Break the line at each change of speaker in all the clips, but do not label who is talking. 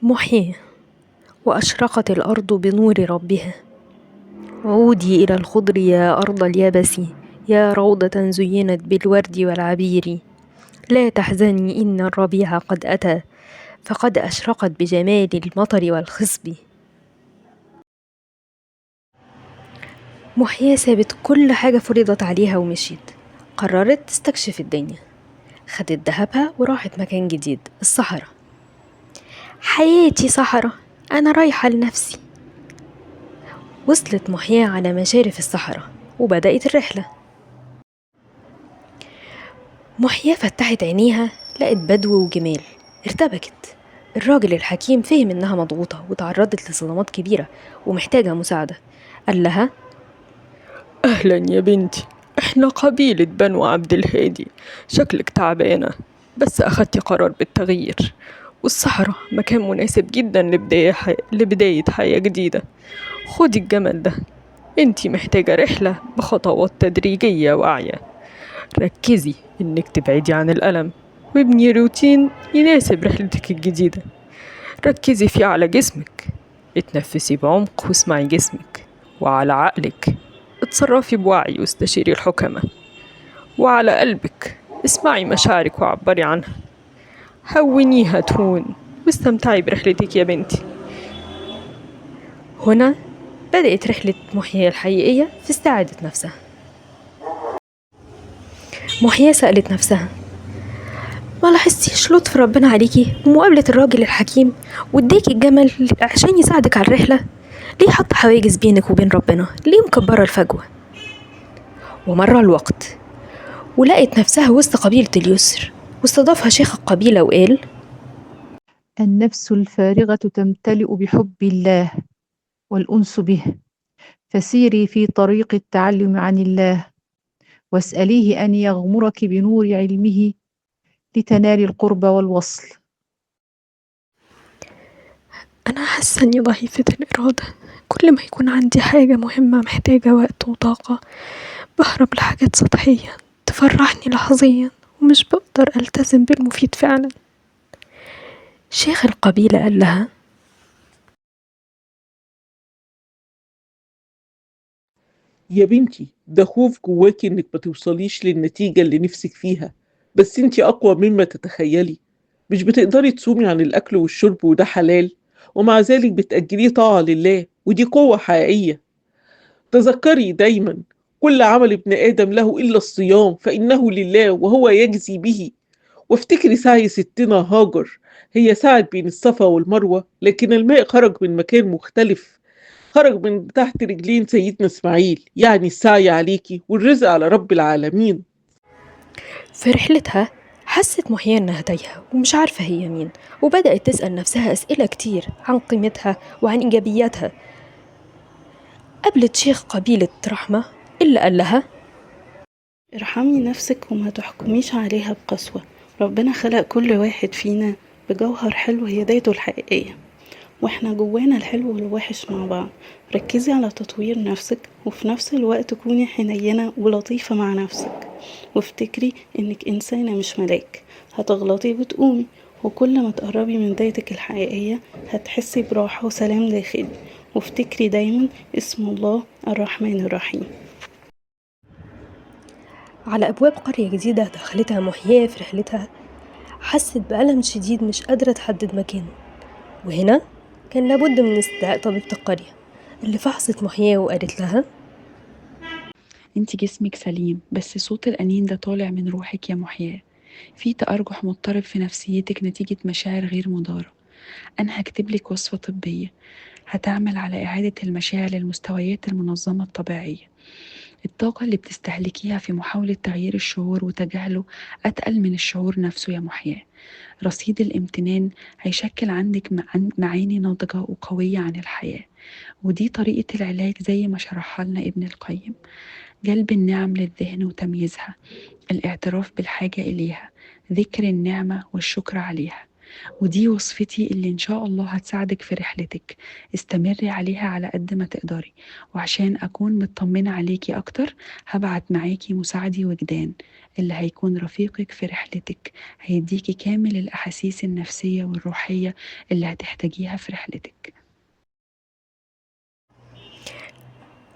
محيا وأشرقت الأرض بنور ربها. عودي إلى الخضر يا أرض اليبس، يا روضة زينت بالورد والعبير. لا تحزني إن الربيع قد أتى، فقد أشرقت بجمال المطر والخصب. محيا سابت كل حاجة فرضت عليها ومشيت، قررت تستكشف الدنيا. خدت ذهبها وراحت مكان جديد، الصحراء. حياتي صحراء، أنا رايحة لنفسي. وصلت محيا على مشارف الصحراء وبدأت الرحلة. محيا فتحت عينيها لقت بدو وجمال، ارتبكت. الراجل الحكيم فهم إنها مضغوطة وتعرضت لصدمات كبيرة ومحتاجة مساعدة. قال لها:
أهلا يا بنتي، إحنا قبيلة بنو عبد الهادي. شكلك تعبانة بس أخدتي قرار بالتغيير، والصحراء مكان مناسب جدا لبداية حياة جديدة. خدي الجمل ده، انتي محتاجة رحلة بخطوات تدريجية واعية. ركزي انك تبعدي عن الألم وابني روتين يناسب رحلتك الجديدة. ركزي فيه على جسمك، اتنفسي بعمق واسمعي جسمك، وعلى عقلك اتصرفي بوعي واستشيري الحكماء، وعلى قلبك اسمعي مشاعرك وعبري عنها. هونيها تهون واستمتعي برحلتك يا بنتي.
هنا بدأت رحلة محيا الحقيقية في استعادة نفسها. محيا سألت نفسها: ما لاحظتيش لطف ربنا عليكي ومقابلة الراجل الحكيم واداكي الجمل عشان يساعدك على الرحلة؟ ليه حط حواجز بينك وبين ربنا؟ ليه مكبرة الفجوة؟ ومر الوقت ولقت نفسها وسط قبيلة اليسر، واستضافها شيخ القبيلة وقال:
النفس الفارغة تمتلئ بحب الله والأنس به، فسيري في طريق التعلم عن الله، واسأليه أن يغمرك بنور علمه لتنالي القرب والوصل.
أنا حاسة إني ضعيفة الإرادة، كل ما يكون عندي حاجة مهمة محتاجة وقت وطاقة بهرب لحاجات سطحية تفرحني لحظيا، ومش بقدر ألتزم بالمفيد فعلا. شيخ القبيلة قال لها:
يا بنتي، ده خوف جواكي إنك ما توصليش للنتيجة اللي نفسك فيها، بس انتي أقوى مما تتخيلي. مش بتقدري تصومي عن الأكل والشرب وده حلال، ومع ذلك بتأجليه طاعة لله، ودي قوة حقيقية. تذكري دايما كل عمل ابن آدم له إلا الصيام فإنه لله وهو يجزي به. وافتكري سعي ستنا هاجر، هي سعت بين الصفا والمروة، لكن الماء خرج من مكان مختلف، خرج من تحت رجلين سيدنا إسماعيل. يعني السعي عليكي والرزق على رب العالمين.
في رحلتها حست محيا إنها تايهة ومش عارفة هي مين، وبدأت تسأل نفسها أسئلة كتير عن قيمتها وعن إيجابياتها. قابلت شيخ قبيلة رحمة اللي قال لها:
ارحمي نفسك وما تحكميش عليها بقسوة. ربنا خلق كل واحد فينا بجوهر حلو هي ذاته الحقيقية، واحنا جوانا الحلو والوحش مع بعض. ركزي على تطوير نفسك، وفي نفس الوقت كوني حنينة ولطيفة مع نفسك، وافتكري انك انسانة مش ملاك، هتغلطي وتقومي، وكل ما تقربي من ذاتك الحقيقية هتحسي براحة وسلام داخلي. وافتكري دايما اسم الله الرحمن الرحيم.
على أبواب قرية جديدة دخلتها محيا في رحلتها، حست بألم شديد مش قادرة تحدد مكانه، وهنا كان لابد من استدعاء طبيبة القرية اللي فحصت محيا وقالت لها:
انت جسمك سليم، بس صوت الأنين ده طالع من روحك يا محيا. في تأرجح مضطرب في نفسيتك نتيجة مشاعر غير مدارة. أنا هكتب لك وصفة طبية هتعمل على إعادة المشاعر للمستويات المنظمة الطبيعية. الطاقة اللي بتستهلكيها في محاولة تغيير الشعور وتجاهله أتقل من الشعور نفسه يا محيا. رصيد الامتنان هيشكل عندك معاني ناضجة وقوية عن الحياة، ودي طريقة العلاج زي ما شرحها لنا ابن القيم. جلب النعم للذهن وتمييزها، الاعتراف بالحاجة إليها، ذكر النعمة والشكر عليها. ودي وصفتي اللي إن شاء الله هتساعدك في رحلتك. استمري عليها على قد ما تقدري، وعشان أكون مطمنة عليكي أكتر هبعت معاكي مساعدي وجدان اللي هيكون رفيقك في رحلتك، هيديكي كامل الأحاسيس النفسية والروحية اللي هتحتاجيها في رحلتك.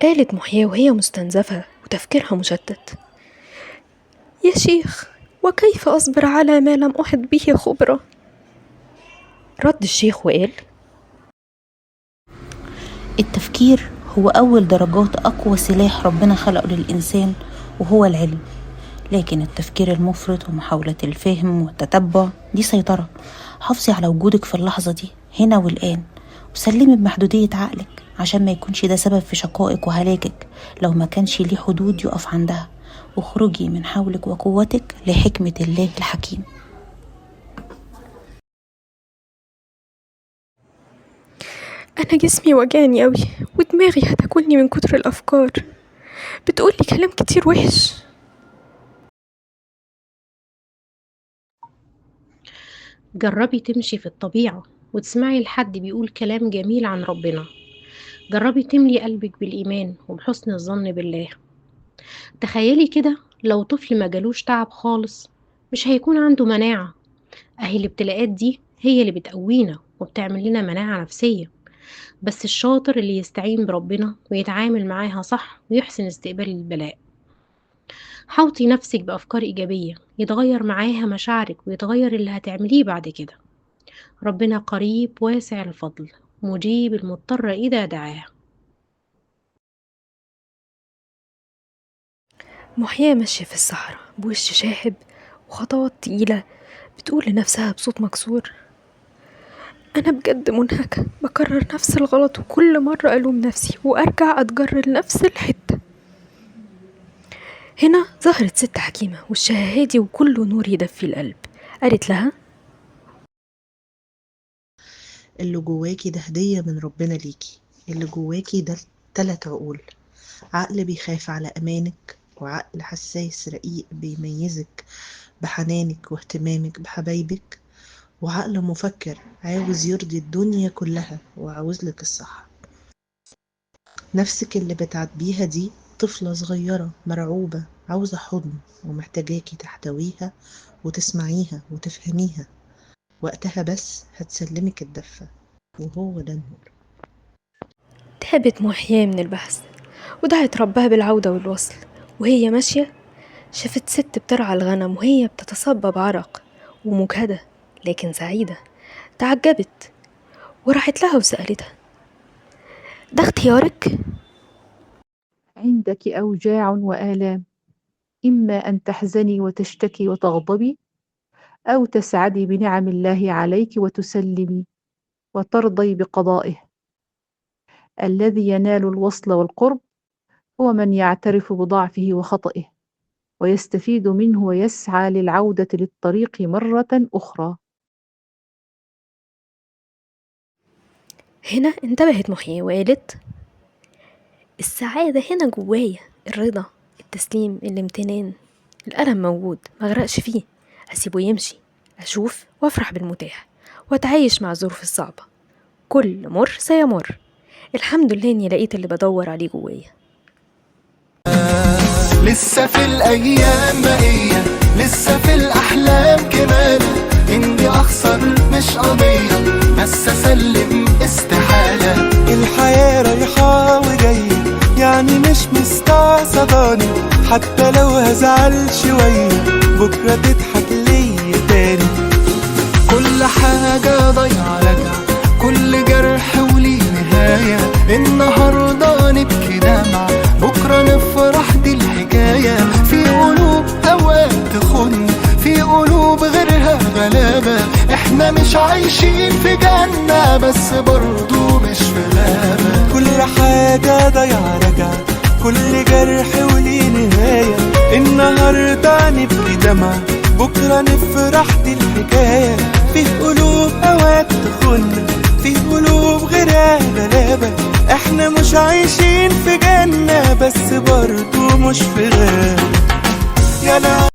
قالت محياه وهي مستنزفة وتفكيرها مشتت: يا شيخ، وكيف أصبر على ما لم أحط به خبرة؟ رد الشيخ وقال:
التفكير هو أول درجات أقوى سلاح ربنا خلقه للإنسان، وهو العلم. لكن التفكير المفرط ومحاولة الفهم والتتبع دي سيطرة. حافظي على وجودك في اللحظة دي هنا والآن، وسلمي بمحدودية عقلك عشان ما يكونش ده سبب في شقائك وهلاكك لو ما كانش ليه حدود يقف عندها. واخرجي من حولك وقوتك لحكمة الله الحكيم.
أنا جسمي وجعني أوي ودماغي هتاكلني من كتر الأفكار، بتقولي كلام كتير وحش.
جربي تمشي في الطبيعة وتسمعي لحد بيقول كلام جميل عن ربنا. جربي تملي قلبك بالإيمان وبحسن الظن بالله. تخيلي كده لو طفل ما جالوش تعب خالص، مش هيكون عنده مناعة. أهي الابتلاءات دي هي اللي بتقوينا وبتعمل لنا مناعة نفسية. بس الشاطر اللي يستعين بربنا ويتعامل معاها صح ويحسن استقبال البلاء. حوطي نفسك بأفكار إيجابية يتغير معاها مشاعرك ويتغير اللي هتعمليه بعد كده. ربنا قريب واسع الفضل، مجيب المضطر إذا دعاه.
محياه ماشية في الصحراء بوش شاحب وخطوات تقيلة، بتقول لنفسها بصوت مكسور: أنا بجد منهكة، بكرر نفس الغلط وكل مرة ألوم نفسي وأرجع أتجر لنفس الحتة. هنا ظهرت ست حكيمة وشها هادي وكله نور يدفي القلب. قالت لها:
اللي جواكي ده هدية من ربنا ليكي. اللي جواكي ده 3 عقول: عقل بيخاف على أمانك، وعقل حساس رقيق بيميزك بحنانك واهتمامك بحبايبك، وعقل مفكر عاوز يرضي الدنيا كلها وعاوز لك الصح. نفسك اللي بتعاتبيها دي طفلة صغيرة مرعوبة عاوزة حضن ومحتاجاكي تحتويها وتسمعيها وتفهميها. وقتها بس هتسلمك الدفة، وهو ده النور.
تعبت محياه من البحث ودعت ربها بالعودة والوصل. وهي ماشية شافت ست بترعى الغنم وهي بتتصبب عرق ومجهدة لكن سعيدة. تعجبت وراحت لها وسألتها: ده اختيارك؟
عندك أوجاع وآلام، إما أن تحزني وتشتكي وتغضبي، أو تسعدي بنعم الله عليك وتسلمي وترضي بقضائه. الذي ينال الوصل والقرب هو من يعترف بضعفه وخطئه ويستفيد منه ويسعى للعودة للطريق مرة أخرى.
هنا انتبهت محياه وقالت: السعادة هنا جوايا، الرضا، التسليم، الامتنان. الألم موجود، مغرقش فيه، أسيبه يمشي، أشوف وأفرح بالمتاح وأتعايش مع الظروف الصعبة. كل مر سيمر. الحمد لله إني لقيت اللي بدور عليه جوايا.
لسه في الأيام بقية، لسه في الأحلام كمان، إني أخسر مش قضية، بس أسلم استحالة.
الحياة رايحة وجاية، يعني مش مستعصباني، حتى لو هزعل شوية بكرة تضحك ليا تاني.
كل حاجة ضايعة راجعة، كل جرح وليه نهاية، النهاردة نبكي دمع بكرة نفرح، دي الحكاية. في قلوب أوقات تخن، في قلوب غيرها غلابة، احنا مش عايشين في جنة بس برضو مش في غابة.
كل حاجة ضايعة راجعة، كل جرح وليه نهاية، النهاردة نبكي دمع بكرة نفرح، دي الحكاية. في قلوب أوقات تخن، في قلوب غيرها غلابة، احنا مش عايشين في جنة بس برضو مش في غابة. يا لا.